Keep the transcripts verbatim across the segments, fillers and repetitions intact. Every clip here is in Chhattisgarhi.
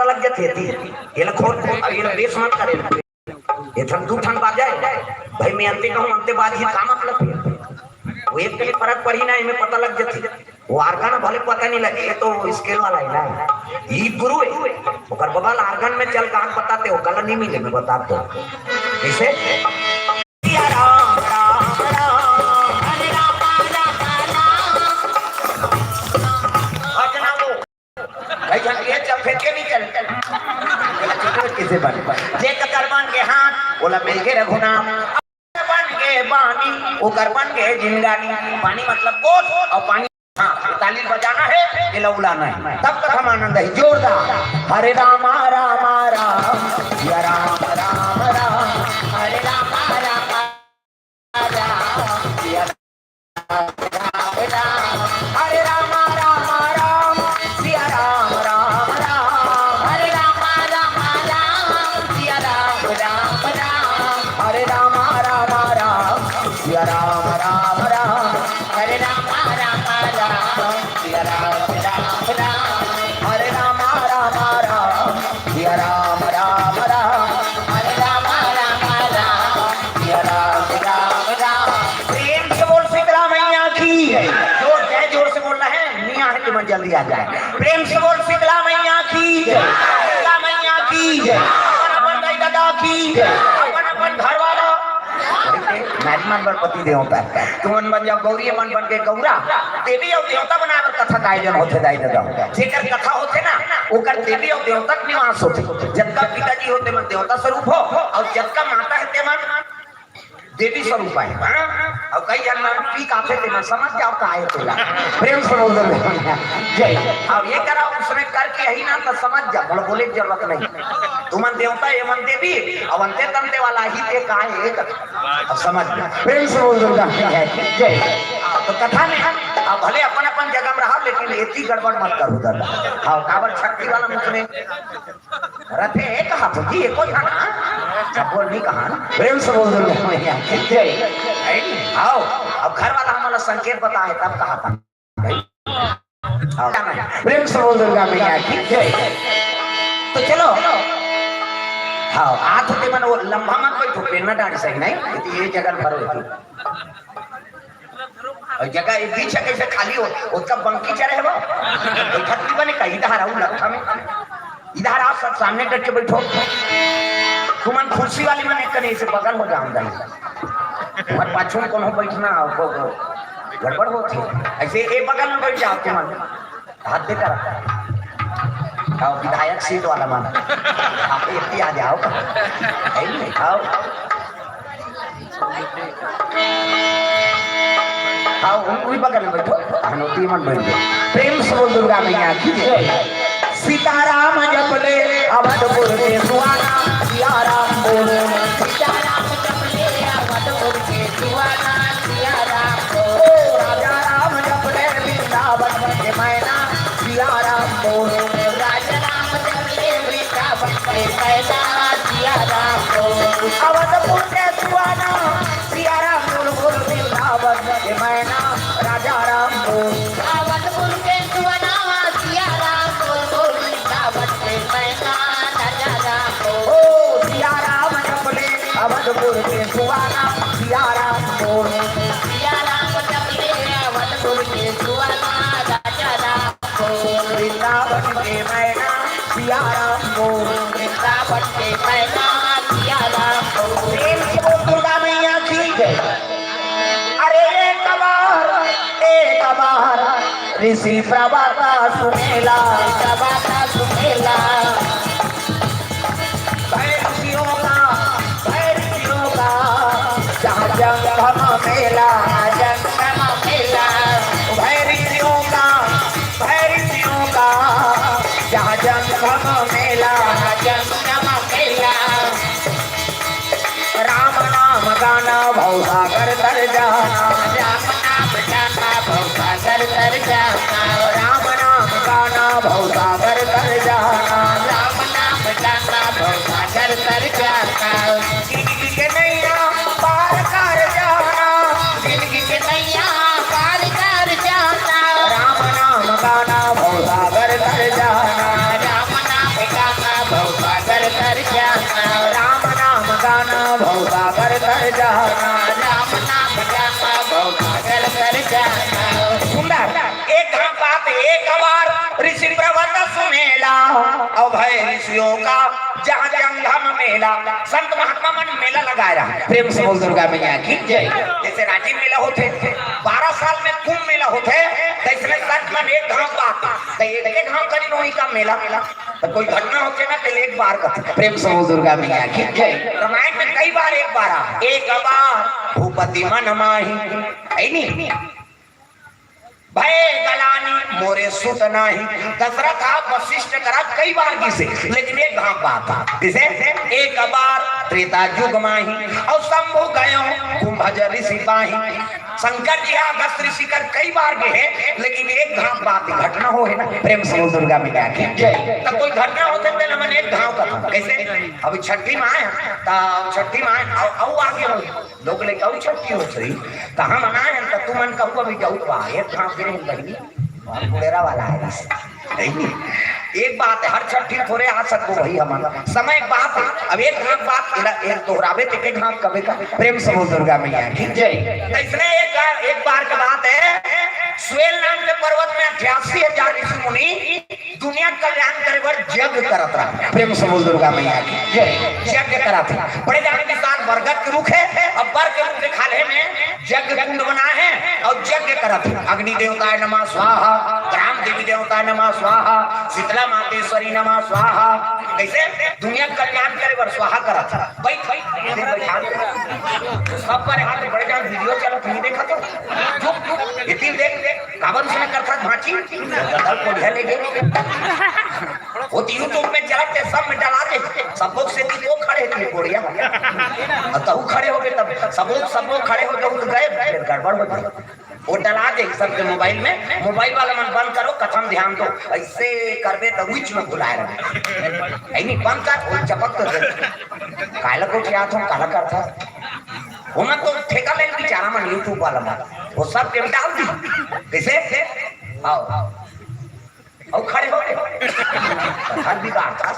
लग जाथे थी। ये ला खोल, अब ये ला बेस मत करे। ये ठन दू ठन बाजे, भाई मैं अंते कहूँ, अंते बाजही, का मतलब हे? वो एक कनी फरक पड़ही ना, एमे पता लग जाथे। वो organ भले पता नहीं लगे, ये तो scale वाला है ना, ये गुरु है। ओकर बगल organ में चल गान बताते हो, गला नहीं मिले, मैं बता दो। जैसे सिया राम, राम, राम, हरे राम, राम, राम। भजना वो। भाई, झंडिया चल, फेंक के नहीं चल। किसे बन? जे ककर बन के हाथ, ओला मिल के रघुनाम। बन के बानी, ओकर बन के जिंदगानी। बानी मतलब कोस, और पानी, हाँ, ताली बजाना है, ये लौलाना है, तब कथा में आनंद है। जोरदार। हरे रामा रामा राम, सिया राम राम राम, हरे रामा रामा राम, सिया राम राम राम। हरे राम राम राम, सिया राम राम राम। हरे राम राम राम, सिया राम राम राम। हरे राम राम राम, सिया राम राम राम। हरे राम राम राम, सिया राम राम राम। हरे राम राम राम, सिया राम राम राम। हरे राम राम राम, सिया राम राम राम। प्रेम से बोल शीतला मैया की। जोर, जय जोर से बोलना है, मियाँ है, तुम्हें जल्दी आ जाए। प्रेम से बोल शीतला मैया की। शीतला मैया की। अपन अपन दाई ददा की। अपन अपन घर वाला। नारी मन बर पति देवता। तुमन बन जाओ गौरी, मन बन के गौरा। देवी और देवता बनाए बर कथा का आयोजन होथे दाई ददा। जेकर कथा होथे ना, ओकर देवी और देवता के निवास होथे। जतका पिताजी होथे मन देवता स्वरूप हो, और जतका माता हे ते मन देवी स्वरूप आए। हाँ? और कई जन मन पी काफे ते मन समझ जाओ का आए तेला। प्रेम से बोल दो जय। अब ये करा उसने करके यही ना तो समझ जा, बोलो बोले की जरूरत नहीं। तुमन देवता, ये मन देवी, अब अंते तंते वाला ही ते का है एक। अब समझ गया। प्रेम से बोल दुर्गा मैया की जय। हाँ, तो कथा में हम, अब भले अपन अपन जगह में रहा, लेकिन एती गड़बड़ मत करो दादा। हाँ, काबर शक्ति वाला मुख में रथे एक हाथ जी, एको झन, हाँ? सब बोल नहीं कहा ना। प्रेम से बोल दुर्गा मैया की जय। है नी? आओ, अब घर वाला हमारा संकेत बताए तब कहा था। प्रेम से बोल दुर्गा मैया की जय। तो चलो। हाँ, हाथ होते मन वो लंबा मत बैठो, पेन ना डांट सही नहीं, ये जगह भरो। और जगह ये बीच है कैसे खाली हो, उसका बंकी चढ़े हो। बैठक भी बने कहीं धारा हूँ लट्ठा में। इधर आओ, सब सामने डट के बैठो। तुमन कुर्सी वाली मन एक कने से बगल हो जाओ, दाई। तुम्हारे पाछू में कोनो बैठना हो, को, को गड़बड़ होती है। ऐसे ए बगल में बैठ जाओ तुमन। हाथ दे कर। आओ, विधायक सीट वाला मन। आप एक ही आ जाओ। है नहीं? आओ। हाँ, उन, उन बगल में बैठो, हनुमती मन बैठ जाओ। प्रेम से बोल दुर्गा मैया की जय। सीताराम जपले अवधपुर के सुहाना, सिया राम बोलो। सीताराम जपले अवधपुर के सुहाना, सिया राम बोलो। राजा राम जपले वृंदावन के मैना, सिया राम बोलो। राजा राम जपले वृंदावन के मैना, सिया राम बोलो। अवधपुर के सुहाना, सिया राम बोल बोल वृंदावन के मैना, राजा राम बोल। अवधपुर के सुहाना, सिया राम बोल बोल वृंदावन के मैना, राजा राम बोल। ओ सिया राम जपले अवधपुर के सुहाना, सिया राम बोल। सिया राम जपले अवधपुर के सुहाना, राजा राम बोल। वृंदावन के मैना, सिया राम बोल। वृंदावन के मैना, सिया राम बोल। प्रेम से बोल दुर्गा मैया की जय। अरे एक बार, एक बार ऋषि प्रवक्ता सुनेला, प्रवक्ता सुनेला। भय ऋषियों का, भय ऋषियों का, जहाँ जंगम मेला, जंगम मेला। भय ऋषियों का, भय ऋषियों का, जहाँ जंगम मेला, जंगम मेला। राम नाम गाना भवसागर तर जाना। राम नाम गाना भवसागर तर जाना। राम नाम गाना भवसागर तर जाना। राम नाम गाना भवसागर तर जाना। जिंदगी के नैया पार कर जाना। जिंदगी के नैया पार कर जाना। राम नाम गाना भवसागर तर जाना। राम नाम गाना ऋषि पर्वत सुमेला, अभय ऋषियों का जहाँ जंगम मेला। संत महात्मा मन मेला लगाए रहा। प्रेम से बोल दुर्गा मैया की जय। जैसे राजीव मेला होथे, बारह साल में कुंभ मेला होथे, तो इसमें संत मन एक घाव बात, तो एक, एक घाव करी नोही का मेला, तो कोई घटना होथे ना, तो एक बार का। प्रेम से बोल दुर्गा मैया की जय। रामायण में कई बार एक बार आ, एक बार भूपति मन माही, है नी? भय गलानी मोरे सुत नाही। दशरथ आप वशिष्ठ करा कई बार गिसे, लेकिन एक घाव बात, किसे? एक बार त्रेता युग माही, और शंभु गयो कुंभज ऋषि पाही। शंकर जी अगस्त ऋषि कर कई बार गे हे, लेकिन एक घाव बात घटना होहे ना। प्रेम से बोल दुर्गा मैया की जय। तब कोई घटना होथे त हमन एक घाव कथा, कैसे? अब छठी माय, त छठी माय, अउ, अउ आगे हो। लोग ले कहू छठी हो सही, त हम ना है, त तुमन कहू अभी जाऊ बा, एक घाव गिरे बहिनी, और कुड़ेरा वाला है बस। नहीं, एक बात है, हर छठी थोड़े आ सको भाई, हमारा समय बात है। अब एक घाव बात, एला एक दोहरावे ते के घाव कबे का। प्रेम से बोल दुर्गा मैया की जय। इसने एक, एक बार की बात है, स्वेल नाम के पर्वत में अट्ठासी हजार ऋषि मुनि दुनिया कल्याण करे बर यज्ञ करत रहा। प्रेम से बोल दुर्गा मैया की जय। यज्ञ करत हे, बड़े जान विशाल बरगद के रुख है, और बर के रुख के खाल्हे में यज्ञ कुंड बना है, और यज्ञ करत हे। अग्नि देवताय नमः स्वाहा, ग्राम देवी देवताय नमः स्वाहा, शीतला मातेश्वरी नमः स्वाहा। कैसे? दुनिया कल्याण करे बर स्वाहा करत हे। बैठ, बैठ, बैठा दे। सब पर हाथ, बड़े जान वीडियो चलत नहीं देखा तो। चुप, चुप, ये तीन देख, देख। काबर उसने करथस भांची? गदल कोढ़िया ले गे। वो तो YouTube में चलत हे, सब में डला दे। सब लोग से तो खड़े हे कोढ़िया। और तहू खड़े हो गए तब, सब लोग, सब लोग खड़े हो गए, वो तो गए, फिर गड़बड़ हो गई। वो डला दे सबके मोबाइल में, मोबाइल वाला मन बंद करो, कथा म ध्यान दो। ऐसे करबे तो बीच में भुलाए रहे। ऐ नहीं, बंद कर, वो चपक तो दे। काला को क्या था, काला करता। वो मन तो ठेका ले बेचारा मन, YouTube वाला मन, वो सब के डाल दी। कैसे? आओ। अउ खड़े हो गए। कथा बिगाड़ता।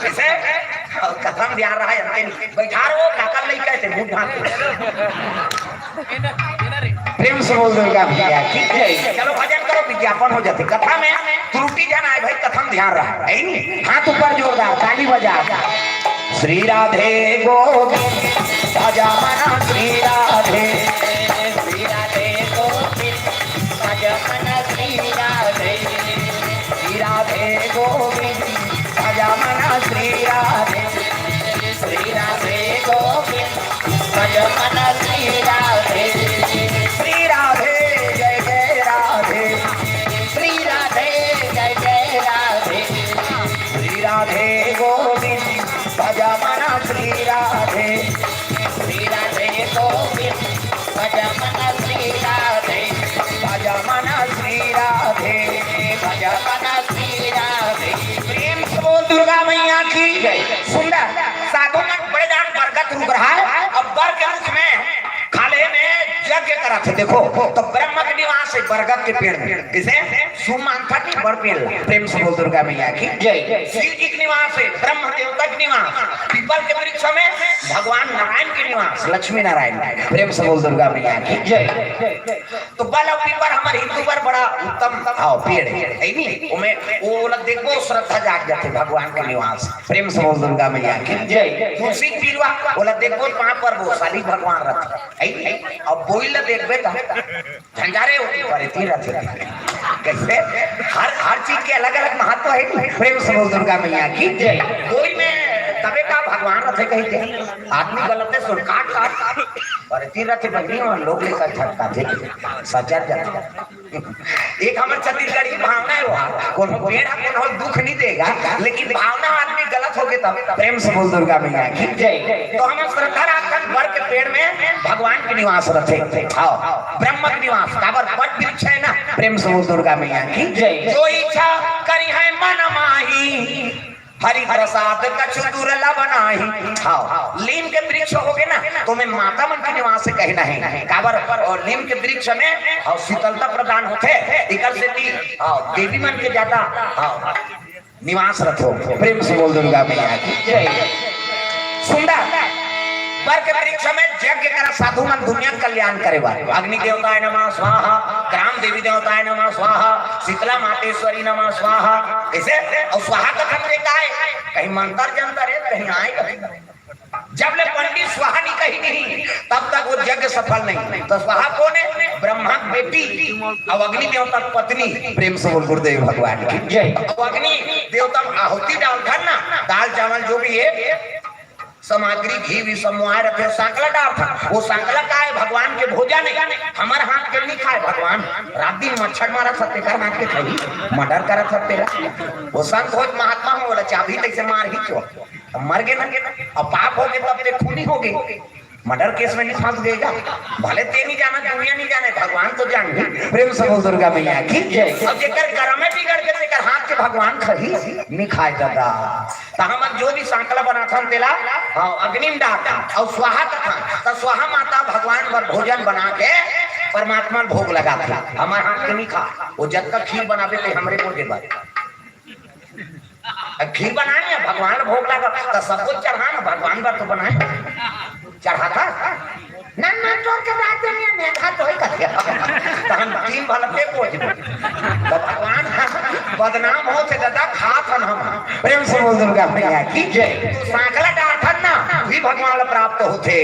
कैसे? अउ कथा म ध्यान रहा है, बैठा रहो, काकर नहीं कहते, मुंह ढांक के। प्रेम से बोल दुर्गा मैया की जय। चलो भजन करो, विज्ञापन हो जाते। कथा में त्रुटि झन आए भाई, कथा म ध्यान रहा है नी? हाथ ऊपर जोरदार, ताली बजा। श्री राधे गोविंद भज मन श्री राधे। श्री राधे गोविंद भज मन श्री राधे। श्री राधे गोविंद भज मन श्री राधे। श्री राधे गोविंद भज मन श्री राधे। श्री राधे जय जय राधे। श्री राधे जय जय राधे। श्री राधे गोविंद भज मन श्री राधे। श्री राधे गोविंद भज मन श्री राधे। भज मन श्री राधे। भज मन श्री राधे। प्रेम से बोल दुर्गा मैया की जय। सुंदर साधु मन बड़े जान बरगद रुख रहा है, अब बर के रुख में खाल्हे में यज्ञ करत हे। देखो, तो ब्रह्म के निवास है बरगद के पेड़ में। किसे? सुमंथन बड़ पेड़ ला। प्रेम से बोल दुर्गा मैया की जय। शिव जी के निवास है, ब्रह्म देवता के निवास। पीपल के वृक्ष में भगवान नारायण के निवास, लक्ष्मी नारायण। प्रेम से बोल दुर्गा मैया की जय। तो बल अउ पीपर हमर हिंदू बर बड़ा उत्तम, हाँ, पेड़ है, है नी? ओमे, ओला देखबो, श्रद्धा जाग जाथे भगवान के निवास। प्रेम से बोल दुर्गा मैया की जय। तुलसी के पिलवा, ओला देखबो, पाँव परबो, साली भगवान रथे, है नी? अब बोइल ला देखबे त झंझारे होती, परे तीन रथे। कैसे? हर, हर चीज के अलग-अलग महत्व है नी? प्रेम से बोल दुर्गा मैया की जय। बोइल में तबे का भगवान रथे कहिथे, आदमी गलत है, सुन काट, काट, काट। अरे तीन रथ बनी और लोग लेकर झटका दे, सजर जाते। एक हमर छत्तीसगढ़ी भावना है, वो कोनो पेड़ ह कोनो दुख नहीं देगा, लेकिन भावना आदमी गलत हो गए तब। प्रेम से बोल दुर्गा मैया की जय। तो हम श्रद्धा राखन बर के पेड़ में भगवान के निवास रथे। हाँ, ब्रह्म के निवास, काबर बट वृक्ष है ना। प्रेम से बोल दुर्गा मैया की जय। जो इच्छा करी है मन माही, हरि प्रसाद कछु दुर्लभ नाही। हाँ, लीम के वृक्ष हो गए ना, तो मैं माता मन के निवास से कहना है। काबर? और लीम के वृक्ष में, हाँ, शीतलता प्रदान होथे, इकर से भी, हाँ, देवी मन के ज्यादा, हाँ, निवास रथो। प्रेम से बोल दुर्गा मैया की जय। सुंदर। बर के वृक्ष में यज्ञ करत साधु मन दुनिया के कल्याण करे बर। अग्नि देवताय नमः स्वाहा, ग्राम देवी देवताय नमः स्वाहा, शीतला मातेश्वरी नमः स्वाहा। कइसे? अउ स्वाहा कथन ते काय? कहीं मंतर जंतर हे, कहीं आय, कहीं जब ले पंडित स्वाहा नहीं कही नहीं, तब तक वो यज्ञ सफल नहीं। तो स्वाहा कोन हे? ब्रह्मा के बेटी, अउ अग्नि देवता के पत्नी। प्रेम से बोल गुरुदेव भगवान की जय। अउ अग्नि देवता आहुति डालथन ना, दाल चावल जो भी हे, सामग्री, घी भी समवाय रखे, सांकला डालथन। वो सांकला का हे? भगवान के भोजन हे। हमर हाथ के नहीं खाय भगवान, रात दिन मच्छर मारत हे, तेकर हाथ के खाही, मर्डर करत हे तेला। वो संत हो महात्मा हो, बोला चाबही तइसे मारही क्यों? मर गे ना, अब पाप हो गे, तब ते खूनी हो गे, मर्डर केस में नहीं फंस गे गा। भले ते नहीं जाना, दुनिया नहीं जाने, भगवान तो जान। प्रेम से बोल दुर्गा मैया की जय। अब जेकर कर्म में बिगड़ गे, तेकर हाथ के भगवान खाही नहीं खाय दादा। तो हमन जो भी सांकला बनाथन तेला, हाँ, अग्नि में डालथन अउ स्वाहा कथन, तो स्वाहा माता भगवान बर भोजन बना के परमात्मा ल भोग लगाथे। हमर हाथ के नहीं खा, वो जतका खीर बनाबे ते हमरे बोझ दे बर। अब खीर बनाए हे, भगवान ल भोग लगा, तो सब कुछ चढ़ा ना, भगवान बर तो बनाए। चढ़ाथा? ना, ना, तोर के बात नहीं हे, मैं खा तो ही कर। तो हम तीन भला ते बोझ दे। तो भगवान बदनाम होथे दादा, खाथन हम। प्रेम से बोल दुर्गा मैया की जय। तो सांकला डालथन ना, भी भगवान ल प्राप्त होथे।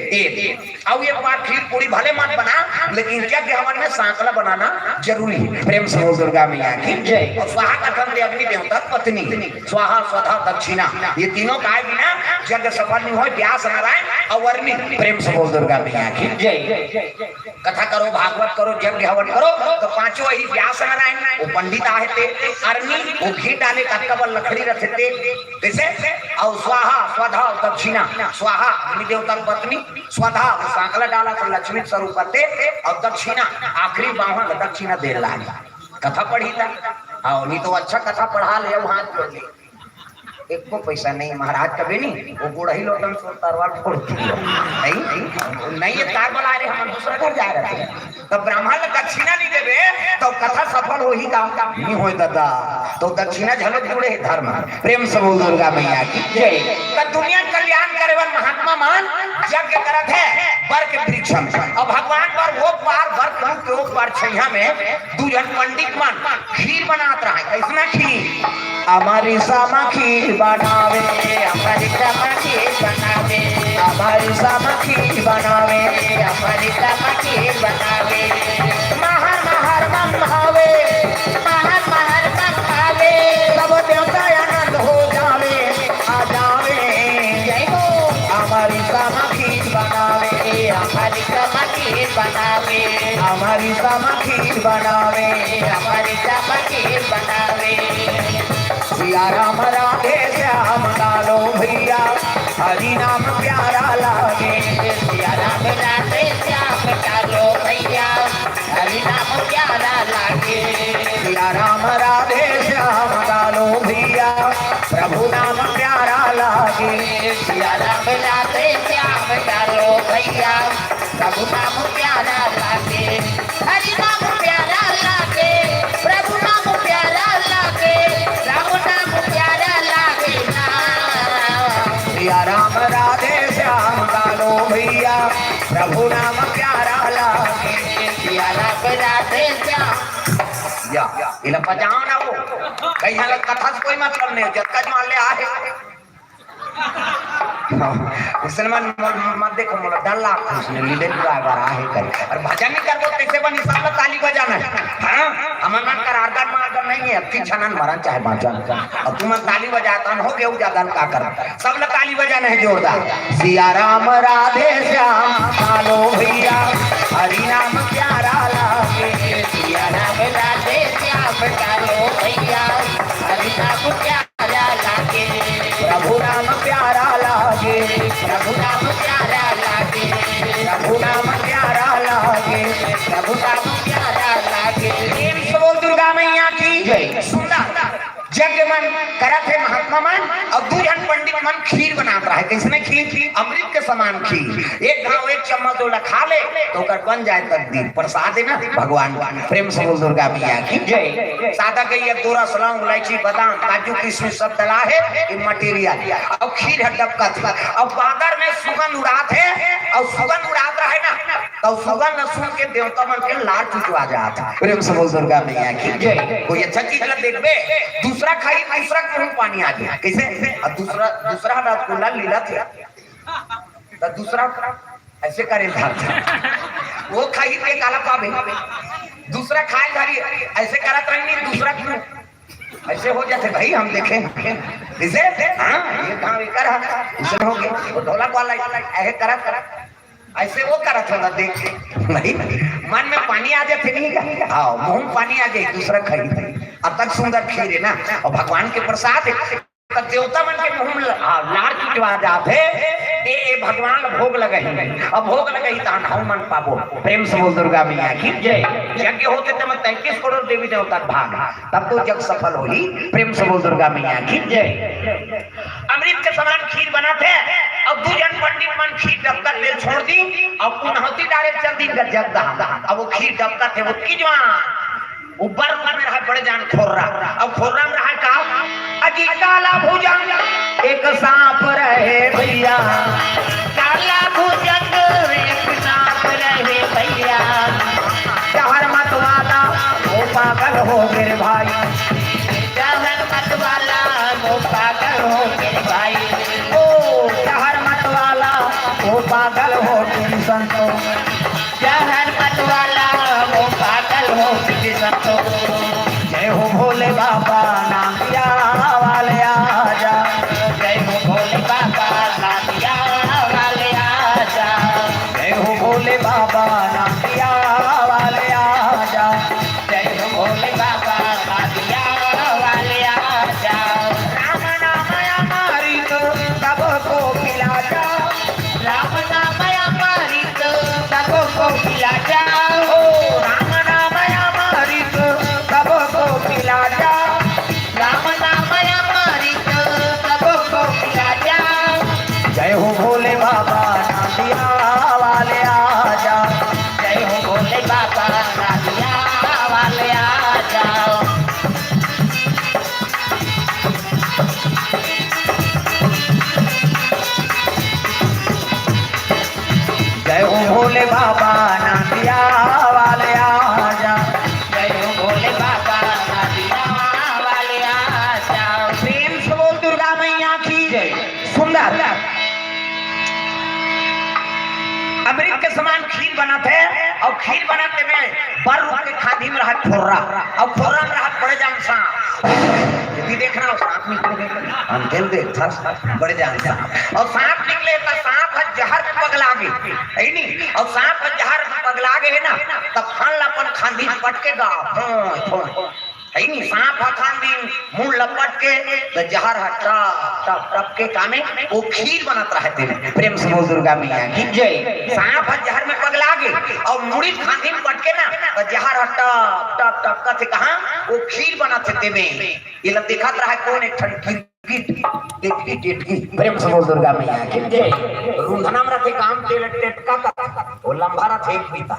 ए, अउ एक बार खीर पूरी भले मत बना, लेकिन यज्ञ हवन में सांकला बनाना जरूरी हे। प्रेम से बोल दुर्गा मैया की जय। अउ स्वाहा कथन ते अग्नि देवता पत्नी, स्वाहा स्वधा दक्षिणा, ये तीनों काय बिना यज्ञ सफल नहीं होय। व्यास नारायण अउ अरनी। प्रेम से बोल दुर्गा मैया की जय। कथा करो, भागवत करो, यज्ञ हवन करो, तो पांचों ही व्यास नारायण, वो पंडित आहे ते, अरनी, वो घी डाले, कतका बड़ लकड़ी रखे ते, कइसे? अउ स्वाहा, स्वधा, दक्षिणा, स्वाहा अग्नि देवता के पत्नी, स्वधा, वो सांकला डाला तो लक्ष्मी स्वरूप ते, अउ दक्षिणा, आखिरी बावन दक्षिणा दे लागे। कथा पढ़ी था, हाँ, नहीं तो अच्छा कथा पढ़ा ले, वहां जोड़ ले। एको पैसा नहीं महाराज, कभी नहीं, वो गुड़ही लोटन सो तरवार फोड़ दियो। नहीं, नहीं, नहीं, ये तार बला रहे, हम दूसरा घर जा रहे थे। तब ब्राह्मण ल दक्षिणा नहीं देबे, तो कथा सफल होही का? नहीं होय दादा। तो दक्षिणा झलक जुड़े हे धर्म। प्रेम से बोल दुर्गा मैया की जय। तो दुनिया के कल्याण करे बर महात्मा मन यज्ञ करत हे बर के वृक्ष में। अउ भगवान बर वो पार, बर के रूप के वो पार छैया में दू झन पंडित मन खीर बनात रहे। कइसना खीर? अमरिसा म खीर बनावे, अमरिसा म खीर बनावे, अमरिसा म खीर बनावे, अमरिसा म खीर बनावे। महर महर मन भावे, महर महर मन भावे। सब देवता आनंद हो जावे, आ जावे। जय हो। अमरिसा म खीर बनावे, अमरिसा म खीर बनावे, अमरिसा म खीर बनावे, अमरिसा म खीर बनावे। सिया राम राधे श्याम कालो भैया, हरि नाम प्यारा लागे। सिया राम राधे श्याम कालो भैया, हरि नाम प्यारा लागे। सिया राम राधे श्याम कालो भैया, प्रभु नाम प्यारा लागे। सिया राम राधे श्याम कालो भैया, प्रभु नाम प्यारा लागे। हरि नाम प्यारा लागे, प्रभु नाम प्यारा लागे, राम नाम प्यारा लागे ना। सिया राम राधे श्याम कालो भैया, प्रभु नाम प्यारा लागे। सिया राम राधे श्याम। या, इला बजाओ ना वो। कहीं हालत कथा से कोई मतलब नहीं, जब तक मान ले आहे। हाँ, उसने मन, मन, मत देखो, मोला डर लागथे, उसने लीले गाय बार आहे करे। अउ भजन नहीं करबो, कइसे बनी? सब ला ताली बजाना हे। हाँ, हमर मन कर आर्गन मार्गन नहीं हे, अति छनन मरन चाहे बाँचन। अउ तुमन ताली बजाता न हो, गेहूं जाता न का कर। सब ला ताली बजाना हे जोरदार। सिया राम राधे श्याम कालो भैया, हरि नाम प्यारा लागे। सिया राम राधे श्याम कालो भैया, हरि नाम प्यारा लागे। प्रभु नाम प्यारा लागे। प्रभु नाम प्यारा लागे। प्रभु नाम प्यारा लागे। प्रभु नाम प्यारा लागे। प्रेम से बोल दुर्गा मैया की जय। सुंदर यज्ञ मन करत हे महात्मा मन, अउ दू झन पंडित मन खीर बनात रहे। कइसने खीर? अमृत के समान खीर। एक घांव एक चम्मच ओला खा ले त ओकर बन जाय तकदीर। प्रसाद हे ना भगवान का। प्रेम से बोल दुर्गा मैया की जय। सादा गइया, गोरस, लौंग, इलायची, बादाम, काजू, किशमिश सब डला हे, ये material। अउ खीर ह डबकत हे, अउ बादर में सुगंध उड़ात हे, अउ सुगंध उड़ात रहे ना, त सुगंध ल सुन के देवता मन के लार चुचवा जात हे। प्रेम से बोल दुर्गा मैया की जय। कोई अच्छा चीज ला देखबे, दूसरा खाही, दूसरा के मुंह पानी आ जाय। कइसे? अउ दूसरा, दूसरा ह रसगुल्ला लीला थे, त दूसरा अइसे करे ल धरथे। वो खाही ते काला पाबे, दूसरा खाय ल धरही, अइसे करत रही नहीं, दूसरा क्यों? अइसे हो जाथे भाई, हम देखे। इसे, हाँ, ये काम ये कर, इसे हो गया, वो ढोलक वाला, अइसे करत, करत, अइसे वो करत होगा, देख। नहीं, मन में पानी आ जाथे नहीं का? हाँ, मुंह में पानी आ जाय, दूसरा खाही। अतक सुंदर खीर हे ना, अउ भगवान के प्रसाद हे। त देवता मन के मुंह में ल-, हाँ, लार चुचवा जात हे, ए, ए भगवान ल भोग लगही, अउ भोग लगही तहन हमन पाबो। प्रेम से बोल दुर्गा मैया की जय। यज्ञ होथे तेमा तैंतीस करोड़ देवी देवता के भाग, तब तो जग सफल होही। प्रेम से बोल दुर्गा मैया की जय। अमृत के समान खीर बनत हे, अउ दू झन पंडित मन खीर डबकत तेल छोड़ दिस, अउ पुनौती डारे चल दिस जग दहा, अउ वो खीर डबकत हे, वो की जवान ऊपर में रहय बड़े जान खोर्रा, अउ खोर्रा में रहय का? अजी काला भुजंग एक सांप रहे भइया, काला भुजंग एक सांप रहे भइया, जहर मत वाला वो पागल हो गे भाई, जहर मत वाला वो पागल हो गे भाई, ओ जहर मत वाला वो पागल हो गे संतो। जहर मत वाला वो पागल हो गे संतो। जय हो भोले बाबा नाथिया वाले आजा। जय हो भोले बाबा नाथिया वाले आजा। जय हो भोले बाबा नाथिया वाले आजा। जय हो भोले बाबा नाथिया वाले आजा। राम नाम अमृत सबको पिला जा। राम नाम अमृत सबको पिला जा। ओ राम नाम अमृत सबको पिला जा। राम नाम अमृत सबको पिला जा। जय हो भोले बाबा नाथिया वाले आजा। जय हो भोले बाबा नाथिया वाले आजा। जय हो भोले बाबा नाथिया वाले आजा। जय हो भोले बाबा नाथिया वाले आजा। प्रेम से बोल दुर्गा मैया की जय। सुंदर अमृत के समान खीर बनत हे, अउ खीर बनत हे में बर रूख के खांधी में रहय खोर्रा, अउ खोर्रा में रहय बड़े जान सांप। ये भी देखना, वो सांप निकल गए, हम खेल दे, था, बड़े जान सांप। अउ सांप निकले त सांप ह जहर में पगला गे, हे नी? अउ सांप ह जहर में पगला गे हे ना, त फन ला अपन खांधी में पटके गा, फों, फों। हे नी? सांप ह खांधी में मुंह ल पटके, त जहर ह टप, टप, टप के कामे, वो खीर बनत रहय तेमे। प्रेम से बोल दुर्गा मैया की जय। सांप ह जहर में पगला गे, अउ मुड़ी खांधी में पटके ना, त जहर ह टप, टप, टप करथे कहाँ? वो खीर बनत हे तेमे। ये ला देखत रहय कोन? एक ठन गिरगिट, टेटकी, टेटकी। प्रेम से बोल दुर्गा मैया की जय। रुंधना में रथे काम तेल टेटका का, वो लंबा रथे एक बीता।